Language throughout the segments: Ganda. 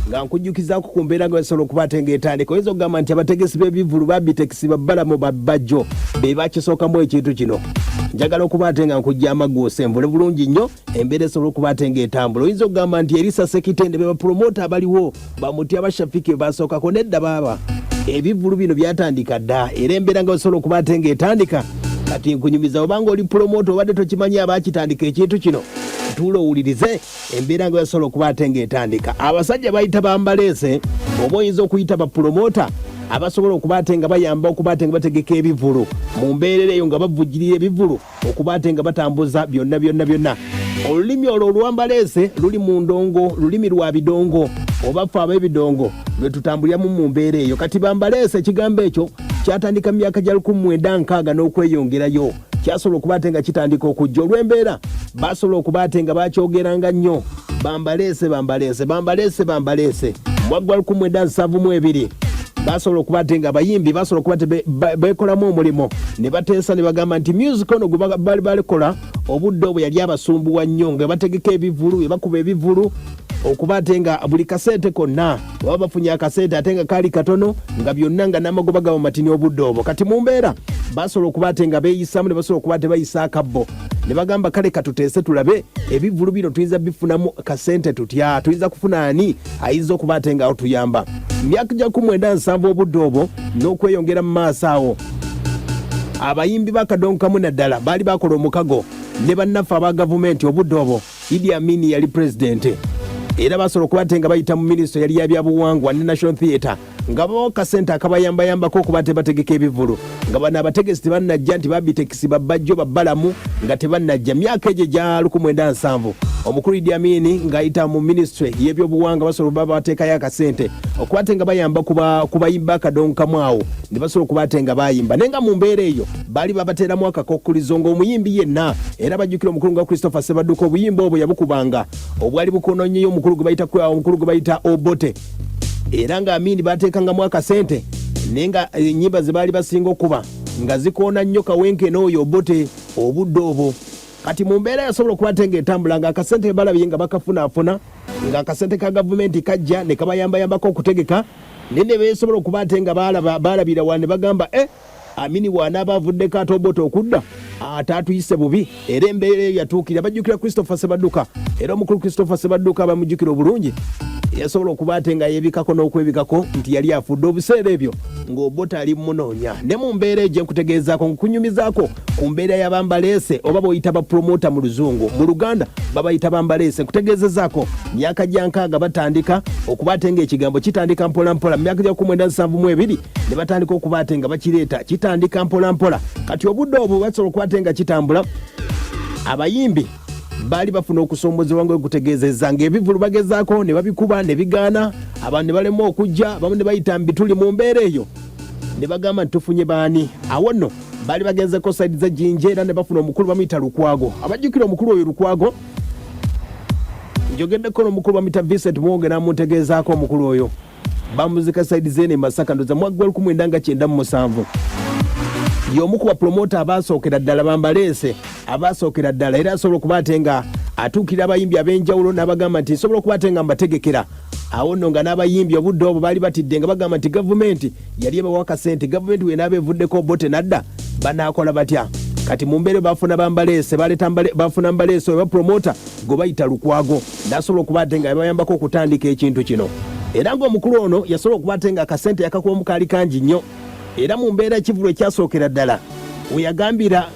Nga nkujjukizaako ku mbeera nga basobola okuba ate ng'etandika, oyinza okugamba nti abategesi b'ebivvulu ba Bitex, babbalamu babbajjo be bakisookamu ekintu kino. Njagala okuba ate nga nkujja amaggu osenvule bulungi nnyo embeera esobola okuba ate ng'etambula. Oyinza okugamba nti Erisa Sekitende be bapromota abaliwo, bamutya bashafiki be basookako. Nedda baaba, ebivvulu bino byatandika dda era embeera nga basobola okuba ate ng'etandika. Kati nkunyumiza, obanga oli promota obadde tokimanyi abakitandika ekintu kino, tuula owulirize embeera nga basobola okuba ate ng'etandika. Abasajja bayita bambaleese oba oyinza okuyita bapulomota abasobola okuba ate nga bayamba okuba ate nga bategeka ebivulu mu mbeerera eyo, nga bavujjirira ebivulu okuba ate nga batambuza byonna byonna byonna. Olulimi olwo olwambaleese luli mu ndongo, lulimi lwa bidongo oba ffe ab'ebidongo lwe tutambuliramu mu mbeera eyo. Kati bambaleese, ekigambo ekyo kyatandika mu myaka gya 1960 n'okweyongerayo. Kyasobola okuba ate nga kitandika okujja olw'embeera basobola okuba ate nga bakyogeranga nnyo, bambaleese, bambaleese, bambaleese, bambaleese. Mwaka gwa 1972 basobola okuba ate nga abayimbi basobola okuba te bekolamu omulimu ne bateesa ne bagamba nti music ono gwe bali balikola obudde obwo yali abasumbuwa nnyo, nga bategeka ebivulu, bye bakuba ebivulu okuba ate nga buli kasente konna baba bafunye akasente ate nga kaali katono, nga byonna nga n'amagoba gaba matini obudde obwo. Kati mu mbeera basobola okuba ate nga beeyisamu ne basobola okuba ate bayisa akabbo ne bagamba, kale katuteese tulabe ebivulu bino tuyinza bifunamu kasente tutya, tuyinza kufuna ani ayinza okuba ate nga otuyamba. Myaka gya 1970 obudde obwo n'okweyongera mu maaso awo, abayimbi bakadonkamu naddala baali bakola omukago ne bannaffe aba gavumenti. Obudde obwo Idi Amin yali pulezidenti era basobola okuba ate nga bayita mu minisitule yali ya byabuwangwa ne National Theatre nga babawo kasente akabayambayambako okuba te bategeka ebivulu, nga bano abategesi tebannajja nti babitekisi, babbajjo, babbalamu nga tebannajja. Myaka egyo egya 1970, omukulu Idi Amin ng'ayita mu minisitule y'ebyobuwangwa basobola okuba bateekayo akasente okuba ate nga bayamba ku bayimba akadonkamu awo ne basobola okuba ate nga bayimba. Naye nga mu mbeera eyo baali babateeramu akakokkulizo ng'omuyimbi yenna, era bajjukira omukulu nga Christopher Sebadduka, obuyimba obwo yabukubanga obwali bukononyeyo omukulu gwe bayita Obote, era nga Amini bateekangamu akasente, naye nga ennyimba ze baali basinga okuba nga zikoona nnyo kawenkene oyo Obote obudde obwo. Kati mu mbeera yasobola okuba ate ng'etambula ng'akasente balabye nga bakafunaafuna, ng'akasente ka gavumenti kajja ne kabayambayambako okutegeka, naye ne beesobola okuba ate nga balabira wa ne bagamba, e Amini bw'anaaba avuddeko ate Obote okudda ate atuyise bubi. Era embeera eyo yatuukirira. Bajjukira Christopher Sebadduka, era omukulu Christopher Sebadduka bamujjukira obulungi, yasobola okuba ate nga yeebikako n'okwebikako nti yali afudde obuseera ebyo ng'Obote ali munoonya. Ne mu mbeera egyo nkutegeezaako, nkunyumizaako ku mbeera y'abambaleese oba b'oyita bapromota mu Luzungu, mu Luganda babayita bambaleese. Nkutegeezezaako myaka gya 60 batandika okuba ate ng'ekigambo kitandika mpolampola. Mu myaka gya 1972 ne batandika okuba ate nga bakireeta, kitandika mpolampola. Kati obudde obwo basobola okuba ate nga kitambula, abayimbi baali bafuna okusombozebwa nga ekutegeezezza ng'ebivulu bagezaako ne babikuba ne bigaana, abantu ne balema okujja, abamu ne bayita mu bituli. Mu mbeera eyo ne bagamba nti tufunye baani? Awo nno baali bagenzeko side za Jjinja era ne bafuna omukulu bamuyita Lukwago. Abajjukira omukulu oyo Lukwago, njogeddeko n'omukulu bamuyita Vincent Muwonge n'amuntegeezaako omukulu oyo bamuzika side zene e Masaka, ndoza mwaka gwa 1997. Y'omu ku bapromota abasookera ddala, bambaleese abasookera ddala, era asobola okuba ate nga atuukirira abayimbi ab'enjawulo n'abagamba nti nsobola okuba ate nga mbategekera. Awo nno nga n'abayimbi obudde obwo baali batidde nga bagamba nti gavumenti yali ebawa akasente, gavumenti wenaaba evuddeko Obote nadda banaakola batya? Kati mu mbeera bafuna bambaleese, baleeta bafuna mbaleese oyo bapromota gwe bayita Lukwago n'asobola okuba ate nga yabayambako okutandika ekintu kino. Era ng'omukulu ono yasobola okuba ate nga akasente yakakubamu kaali kangi nnyo. Era mu mbeera ekivulu ekyasookera ddala weyagambira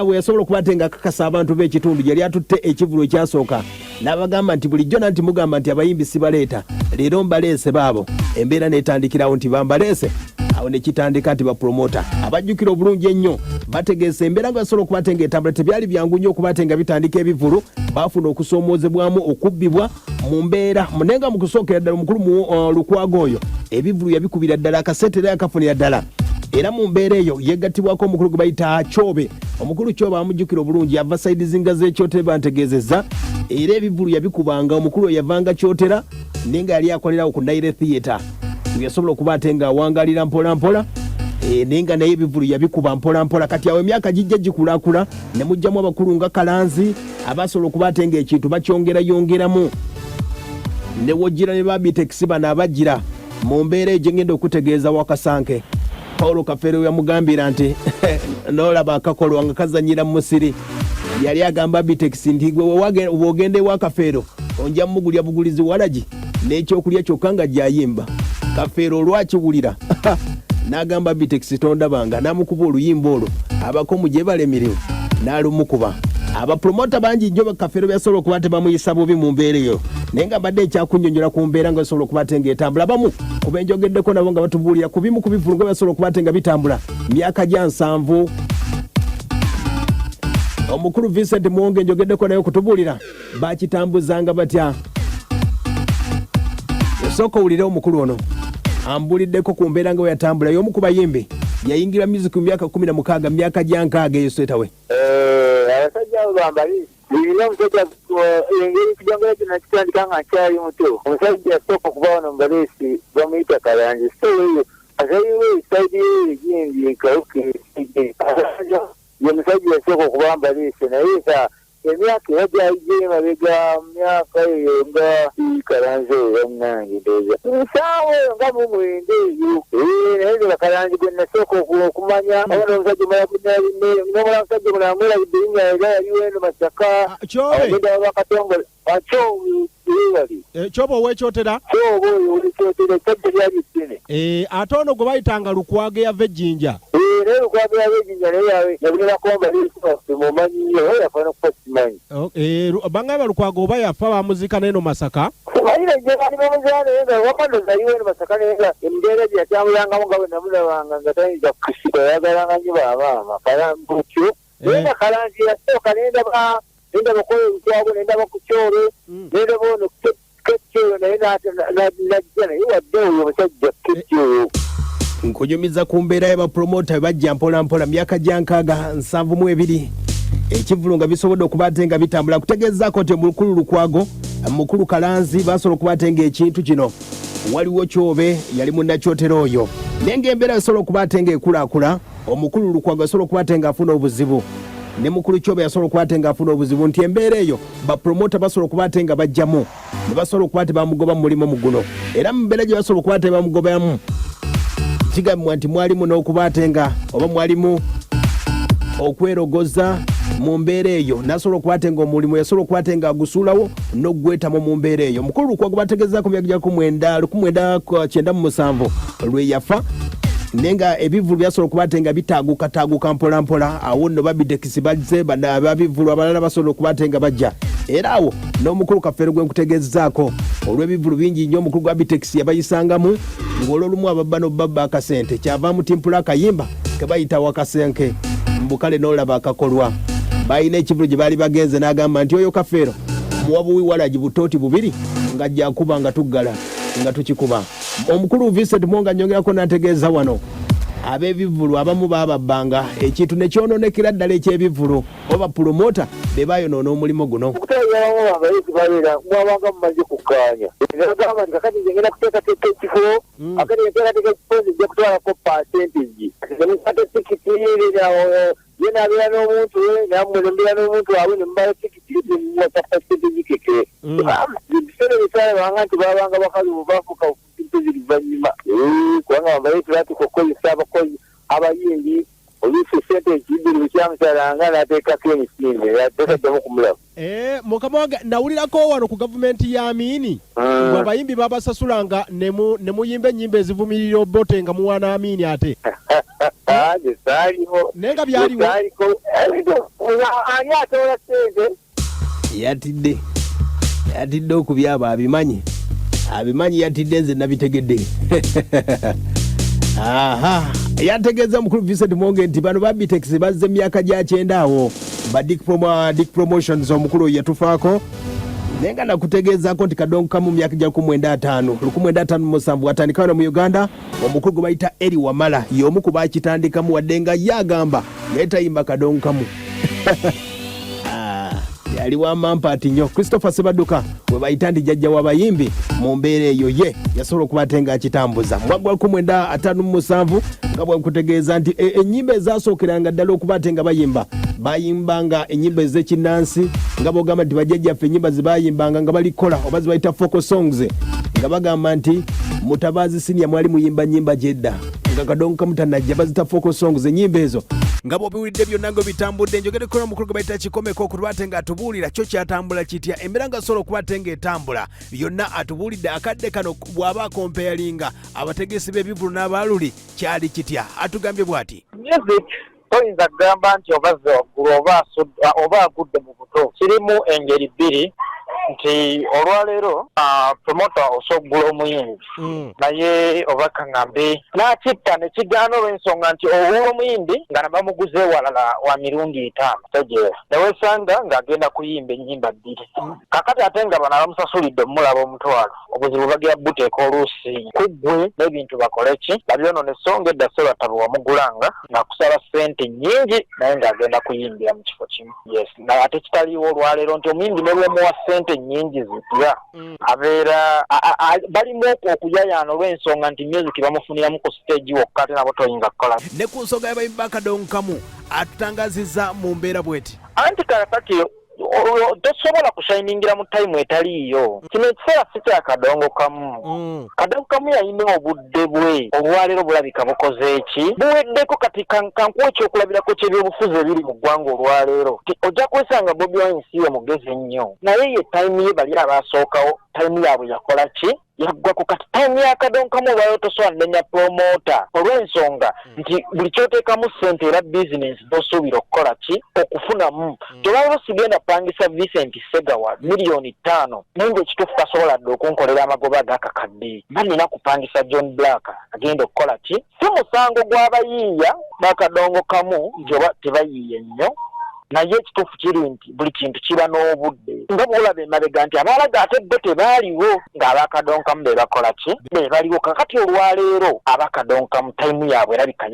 weyasobola okuba ate nga akakasa abantu b'ekitundu gyali atutte ekivulu ekyasooka n'abagamba nti bulijjo nanti mugamba nti abayimbi sibaleeta, leero mbaleese baabo. Embeera n'etandikirawo nti bambaleese, awo ne kitandika nti bapromota abajjukira obulungi ennyo bategeesa embeera nga basobola okuba ate ng'etambula. Tebyali byangu nnyo okuba ate nga bitandika ebivulu, baafuna okusoomoozebwamu, okubbibwa mu mbeera, naye nga mu kusookera ddala omukulu mu Lukwago oyo ebivulu yabikubira ddala akasente era yakafunira ddala. Era mu mbeera eyo yegattibwako omukulu gwe bayita Kyobe. Omukulu Kyobe amujjukira obulungi, ava side zinga z'Ekyotera bantegeezezza, era ebivulu yabikubanga. Omukulu oyo yavanga Kyotera naye nga yali akolerawo ku Nile Theatre, yasobola okuba ate nga awangalira mpola mpola, naye nga naye ebivulu yabikuba mpola mpola. Kati awo emyaka gijja gikulakula ne mujjamu abakulu nga Kalanzi abasobola okuba ate nga ekintu bakyongerayongeramu. Ne wojjira ne babitex bano abajjira mu mbeera egyo ngenda okutegeeza wakasanke Paulo Kafeero yamugambira nti n'olaba akakolwa nga kazanyira mu musiri. Yali agamba Bitex nti gwe bw'ogenda ewa Kafeero onja mugulya bugulizi walagi n'ekyokulya kyokka nga gyayimba. Kafeero olwakiwulira n'agamba Bitex tondabanga n'amukuba oluyimba olwo abakomu gye balemirimu n'alumukuba. Abapromota bangi nnyo Kafeero byasobola okuba nti bamuyisa bubi mu mbeera eyo naye nga mbadde ekyakunnyonnyola ku mbeera nga osobola okuba ate ng'etambula abamu ku benjogeddeko nabo nga batubuulira ku bimu ku bivvulu nga basobola okuba ate nga bitambula myaka gya nsanvu. Omukulu Vincent Muwonge njogeddeko naye okutubuulira bakitambuzanga batya. Osooka owulire omukulu ono ambuliddeko ku mbeera nga bwe yatambula. Y'omu ku bayimbi yayingira music mu myaka 16 myaka gya nkaaga eyo setawe. Eh, abasajja abo bambali Nina omusajja engeri ekidongole kino nakitandika nga nkyali muto. Omusajja yasooka okuva wano mu Baleesi bamuyita Kalanzi. So eyo azayiwe sayidi ye egindi Kawuki ye musajja yasooka okuba mu Baleesi naye nga emyaka era gyali gy'emabega mu myaka eyo nga Kalanzi oyo bannange ndowooza nsanvu eyo nga mu mwenda eyo. Naye nze Bakalanzi gwe nasooka okumanya oba n'omusajja omulala gwe nomulala musajja omulala mwerabidde erinnya era yali weno Masaka. Ah, Kyobe. Agenda baba Katongole. Ah, Kyobe wali. Eh, Kyobe ow'ekyotera. Kyobe oyo ow'ekyotera essajja lyali ddene. Eh, ate ono gwe bayitanga Lukwago eyava e Jinja. Eh, naye Lukwago eyava e Jinja naye yabeerako mbaliiso mumanyi nnyo oba yafa n'okufa simanyi. Oh, eh, bangamba Lukwago oba yafa bamuziika n'eno Masaka. Simanyi gye baali bamuzaala naye nga wamma ndowooza yaliwo eno Masaka naye nga embeera gye yatambulangamu nga bwe namulabanga nga tayinza kusika yayagalanga nnyo bamaama kalambukyo naye nga Kalanzi yasooka ne ndaba ne ndaba okola Lukwago ne ndaba ku Kyobe ne ndaba ono Kecca oyo naye n'ajja naye wadde oyo omusajja Kecca oyo. Nkunyumiza ku mbeera y'abapromota bwe bajja mpola mpola myaka gya nkaaga nsanvu mu ebiri ekivvulu nga bisobodde okuba ate nga bitambula kutegeezaako nti omukulu Lukwago mukulu Kalanzi basobola okuba ate ng'ekintu kino waliwo Kyobe yali munnakyotera oyo naye ng'embeera esobola okuba ate ng'ekulaakula omukulu Lukwago asobola okuba ate ng'afuna obuzibu ne mukulu Kyobe yasobola okuba ate ng'afuna obuzibu nti embeera eyo bapromota basobola okuba ate nga bajjamu ne basobola okuba nti bamugoba mu mulimu muguno era mu mbeera gye basobola okuba ate bamugobamu kigambibwa nti mwalimu n'okuba ate nga oba mwalimu okwerogoza mu mbeera eyo nasobola okuba ate nga omulimu yasobola okuba ate nga agusuulawo n'okugwetamu mu mbeera eyo mukulu Lukwago bategezaako myaka gya 1997 lwe yafa naye nga ebivvulu byasobola okuba ate nga bitaagukataaguka mpolampola awo nno babidekisi bazze bano ababivvulu abalala basobola okuba ate nga bajja era awo n'omukulu Kafeero gwe nkutegeezzaako olw'ebivvulu bingi nnyo omukulu gwa Bitex yabayisangamu ng'olwolumu ababba n'obubabba akasente kyava amutimpula akayimba ke bayita wakasenke mbu kale n'olaba akakolwa balina ekivvulu gye baali bagenze n'agamba nti oyo Kafeero muwa buwi walagi butooti bubiri ng'ajja akuba nga tuggala nga tukikuba. Omukulu Vincent Mwonga nnyongerako n'antegeeza wano ab'ebivvulu abamu baababbanga ekintu ne kyononekera ddala eky'ebivvulu oba pulomota be bayonoona omulimu guno. Okutwalira awamu abayizi babeera mwabanga mumaze kukkaanya nagamba nti kakati nze ngenda kuteekateeka ekifo mm. akati nteekateeka ekifo nze nja kutwalako pasentegi nemukwata tikiti ye nabeera n'omuntu we nammwe nembeera n'omuntu waabwe nemubala tikiti nemuwa pasentegi keke mm. ebiseera ebitwalabanga nti babanga bakalubu bafuuka mpozi luvannyuma kubanga bambaye tebatuuka okukozesa abakozi abayimbi oluusi sente ekibiri bwekyamusalanga n'ateekako emisinde ataddamu kumulaba. Eh, mukama wange nawulirako wano ku gavumenti ya Amini mbu abayimbi babasasulanga ne muyimba ennyimba ezivumirira Obote nga muwaana Amini ate nze saaliwo naye nga byaliwo. Saaliko ani atoola sente Yatidde yatidde okubyaba abimanyi abimanyi yatidde nze nabitegedde aha yategeeza mukulu Vincent Mwonge nti bano ba Bitex bazze myaka gya kyenda awo ba Dick, Promo, Dick Promotions omukulu oyo yatufaako naye nga nakutegeezaako nti kadongo kamu myaka gya 1950 1957 watandika wano mu Uganda omukulu gwe bayita Eri Wamala y'omu ku bakitandikamu wadde nga ye agamba naye tayimba kadongo kamu. Ah, Yali wa mampaati nnyo. Christopher Sebaduka we bayita nti jjajja w'abayimbi mu mbeera eyo, ye yasobola okuba ate ng'akitambuza mu mwaka gwa 1957, nga bwe nkutegeeza nti ennyimba ezasookeranga ddala okuba ate nga bayimba, bayimbanga ennyimba ez'ekinnansi, nga bwogamba nti bajjajjaffe ennyimba ze bayimbanga nga balikola oba ze bayita folk songs, nga bagamba nti Mutabaazi Senior mwali muyimba nnyimba gyedda nga Kadongo Kamu tanajja, bazita folk songs ennyimba ezo. Nga bw'obiwulidde byonna nga bitambudde, njogeddeko n'omukulu gwe bayita Kikomeko okutuba ate ng'atubuulira kyo kyatambula kitya, embeera nga sobola okuba ate ng'etambula yonna. Atubuulidde akadde kano bw'aba akompeyalinga abategesi b'ebivulu n'abaaluli kyali kitya. Atugambye bw'ati. Music toyinza kugamba nti oba azze waggulu oba agudde mu buto. Kirimu engeri bbiri, nti olwaleero promoter osobola okugula omuyimbi, naye oba kaŋŋambe n'akitta ne kigaana, olw'ensonga nti owula omuyimbi nga nabamuguze walala wa mirundi 5, tegeera, neweesanga ng'agenda kuyimba ennyimba bbiri. Kakati ate nga bano abamusasulidde omulaba 10,000, obuzibu bagira buteeka oluusi ku ggwe n'ebintu bakole ki, babyonoone. So nga edda Sebatta bwe wamugulanga ng'akusaba ssente nnyingi, naye ng'agenda kuyimbira mu kifo kimu. Yes, naye ate kitaliiwo olwaleero nti omuyimbi ne lwomuwa ssente nnyingi zitya, abeera balimu okuyayaana, olw'ensonga nti music bamufuniramu ku stage wokka, ate nabo toyinza kukola. Ne ku nsonga y'abayimbi ba Kadongo Kamu, atutangazizza mu mbeera bw'eti. Anti kakati tosobola kushayiningira mu time etaliiyo. Kino ekiseera si kya Kadongo Kamu. Kadongo Kamu yalina obudde bwe, olwaleero bulabika bukoze eki, buweddeko. Kati kankuwa ekyokulabirako ky'ebyobufuzi ebiri mu ggwanga olwaleero, ti ojja kwesanga Bobi Wine si ye mugezi ennyo, naye ye time ye, bali abasookawo time yaabwe yakola ki, yaggwako. Kati time ya Kadongo Kamu olwaleero tosobola nnenya promoter, olw'ensonga nti buli kyoteekamu ssente era bizinensi tosuubira okukola ki, okufunamu. Tolwaliro sigenda pangisa Vincent Segawa miliyoni 5, naye nga ekituufu tasobola dde okunkolera amagoba agakakadde, mba nina kupangisa John Black agenda okukola ki. Si musango gw'abayiiya bakadongo kamu nti oba tebayiiye nnyo, naye ekituufu kiri nti buli kintu kiba n'obudde, nga bwolaba emabega nti abaalaga ate bo tebaaliwo ng'abakadonkamu be bakola ki, be baliwo. Kakati olwaleero abakadonkamu time yaabwe erabika.